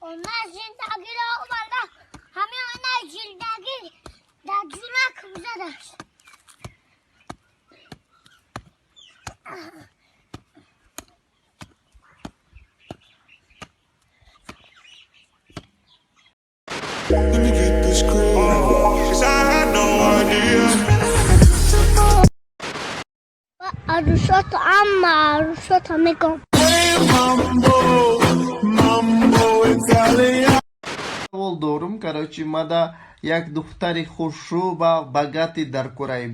Let me get this clear, 'cause I had no idea. Арусото ама арусото меком. Mambo, mambo Italiano. Савол дорум, короче, мада як духтари хушрӯ ва богатый дар кораем.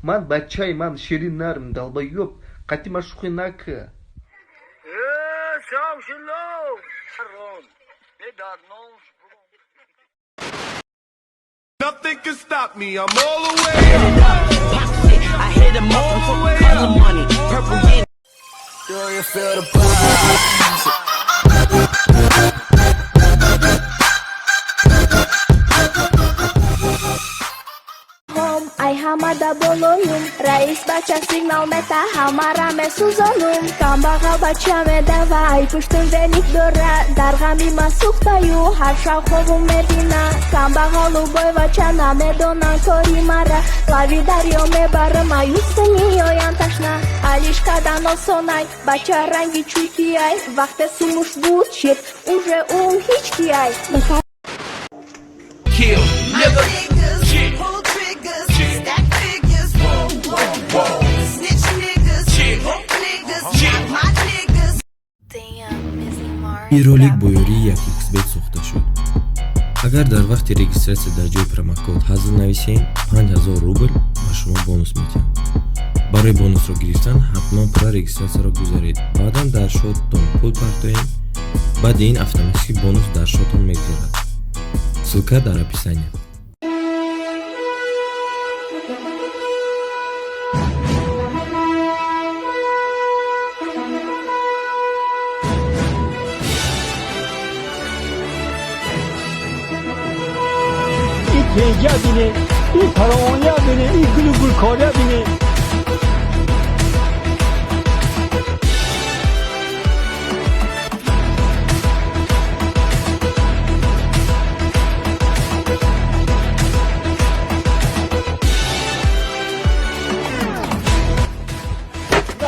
Ман бачаи ман ширин нарм, долбоёб, қати ма шӯхӣ нака. Nothing can stop me. I'm all the way up. I hit him up, I'm talking color money, purple yen. Do you feel the vibes? Ай ҳамада болоюм, раис бача сигнал мета, ҳамара месӯзонум. Камбағал бача медава, ай пуштум велик дора, дар ғами ма сӯхтаю, ҳар шаб хобум мебина. Камбағалу бойвача намедонанд кори мара, лави дарё мебарам, аюста меоянд ташна. Алиш кардан осонай, бача ранги чӯкиай, вақте сумуш буд шид, уже ӯ ҳеҷ киай. Kill, nigga. Pull triggers, stack figures, whoa, whoa, whoa. Snitch niggas, broke niggas, not my niggas. Ин ролик бо ёрии 1xBet сохта шуд. Агар дар вақти регистрация дар ҷои промокод ҳазл нависем, 5000 рубл ба шумо бонус медиҳанд. Барои бонусро гирифтан ҳатман пурра регистрацияро гузаред, баъдан дар счёттон пул партоед. Баъди ин автоматически бонус дар счётон мегузарад. Ссылка дар описание. این تیجه بینه، این فراوانیه بینه، این گل و گلکاریه بینه.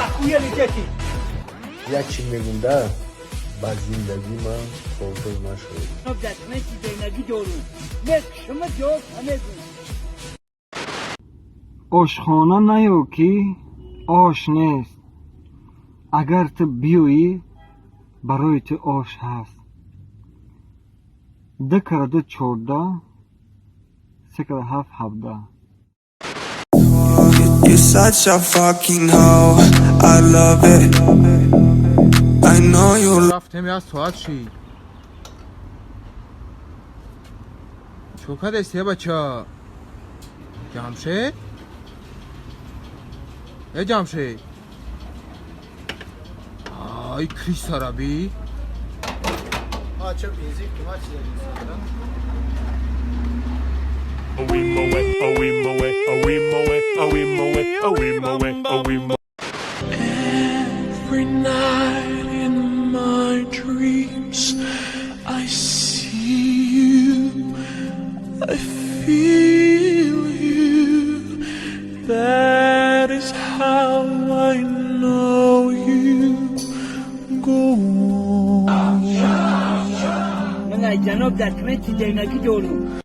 Охуели дети. Як чӣ мегум да, ба зиндагӣ ман кордор нашуд. Дастменти дорум. Шумо ҷавоб намегӯед. Ошхона наё, ки ош нест. Агар ту биёӣ, барои ту ош ҳаст. Ду кара ду 14, се кара ҳафт 17. You're such a fucking hoe. I love it. I know you. Рафтем, як соат шид. Чо кардести, бача Ҷамшед? Э, Ҷамшед, ай крисараби. Ча бензин қимат шуда? Moe, moe, moe, moe, moe, moe. Every night in my dreams, I see you, I feel you. That is how I know you go on. من از جناب دستمنتی دینکی دارم.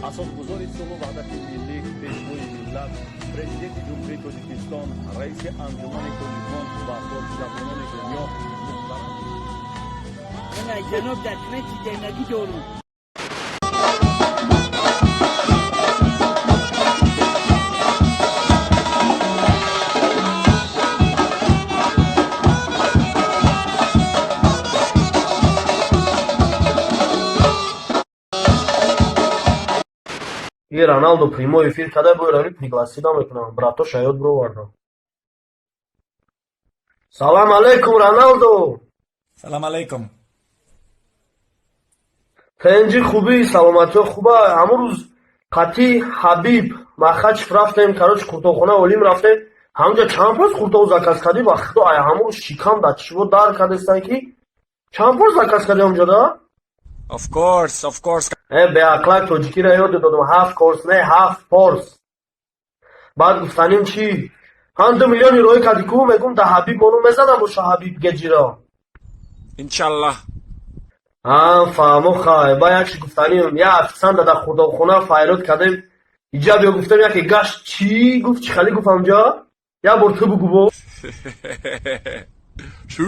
Асосгузори сулҳу ваҳдати миллӣ, пешвои миллат. Президенти Ҷумҳурии Тоҷикистон, раиси Анҷумани тоҷикон ва форсизабонони дунё муҳтарам Ҷаноб, документи зиндагӣ дорум. И Роналдо прямой эфир када, бояд пригласить мекунам. Братоша ёд бировардам. Салам алейкум, Роналдо! Салам алейкум. Тенҷи, хубӣ, саломатиҳо хуба? Ҳамун рӯз қатъи Ҳабиб Махачев рафтем, короче, қуртобхона Олим рафтем. Ҳамунҷа чанд порс қуртоб заказ кардӣ? Ба худо, ай ҳамун рӯз шикам да чиво дар кардестан, ки чанд порс заказ кардӣ ҳамунҷа да? Of course, of course. Э, беақлак, тоҷикиро ёд додам. Ҳафт корс не, ҳафт порс. Баъд гуфтаним чӣ, ҳан 2 миллиони роӣ кардӣ ку, мегум да Ҳабиб мону мезанам боша Ҳабиб геҷиро. Иншаллах. Ҳа, фаҳмо, хай. Ба як чи гуфтаним, я официанта дар хурдобхона файрод кардем, иҷа биё гуфтем, яке гашт, чӣ гуфт, чӣ хали гуфт ҳамҷа, як бор ту бугӯ бо. Чӣ?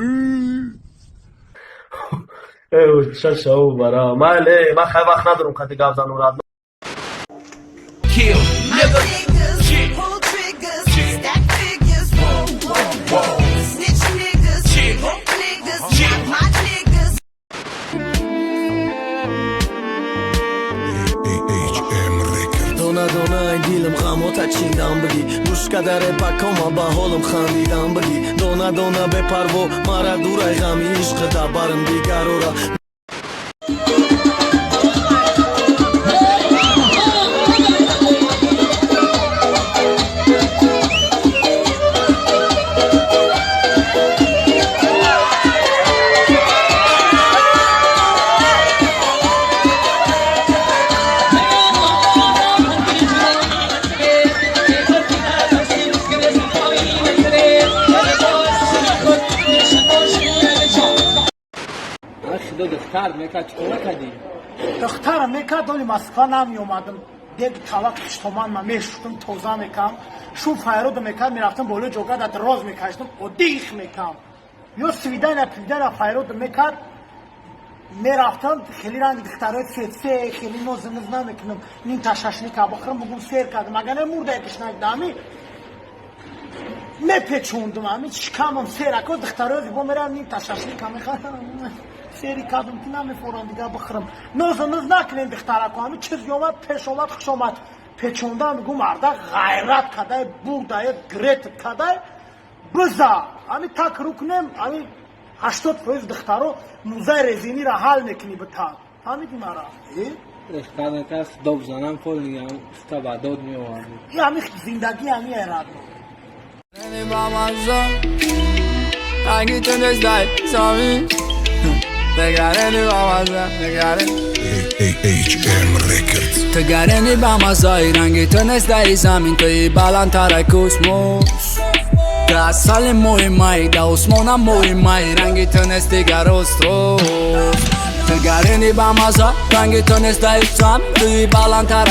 Э, чашау бара майле, ман хай вақт надорам қати гап занум, рад. Kill, nigga. Pull triggers, stack figures, whoa, whoa, whoa. Snitch niggas, broke niggas, not my niggas. AHM Records. Дона дона, ай дилам ғамота чиндам бигӣ, гӯш кадаре пакома ба ҳолам хандидам бигӣ, дона дона, бепарво мара дурай ғами ишқ да барм дигарора. Худо, духтар мекард, чикор накардӣ? Духтарам мекард, оли Москва намеомадам. Дег тавақ ҳиштоман ма мешуштум, тоза мекардам. Шу файрода мекард, мерафтам болои ҷога, да роз мекашидам, одих мекардам. Ё свидания пидания файрода мекард, мерафтам, хеле ранги духтарои сетсе, хеле нозу низ намекунам. Ним та шашлика бихӯрам, бугум сер кардам. Агар не мурда якиш ами мепечондум, ами шикамам серако духтарои зибо мерам, ним та шашлика мехӯрам. Сери кардам ки намефорам дигар бихӯрам. Нозу низ накунем, духтарако, ами чиз омад, пеш омад, хуш омад. Печондан мегӯ, марда ғайрат кадай, бурдае, грет кадай, биза. Ами так рӯ кунем, ами 80% духтаро музаи резиниро ҳал мекунӣ бита. Фаҳмидӣ мара? Духтар мекард, доб занам, пол уфта ба дод меовардем. И ами зиндагӣ ами эрадно. Rangi tu nezdaj sami. Tegareni bamaza, tegareni. AHM Records. Tegareni бамазаи, ранги ту нест дар замин, туи баландтар космос. Ту асали моҳи май, да осмонам моҳи май, ранги ту нест дигар остров. Тегарени бамаза, ранги ту нест дар замин, туи баландтар.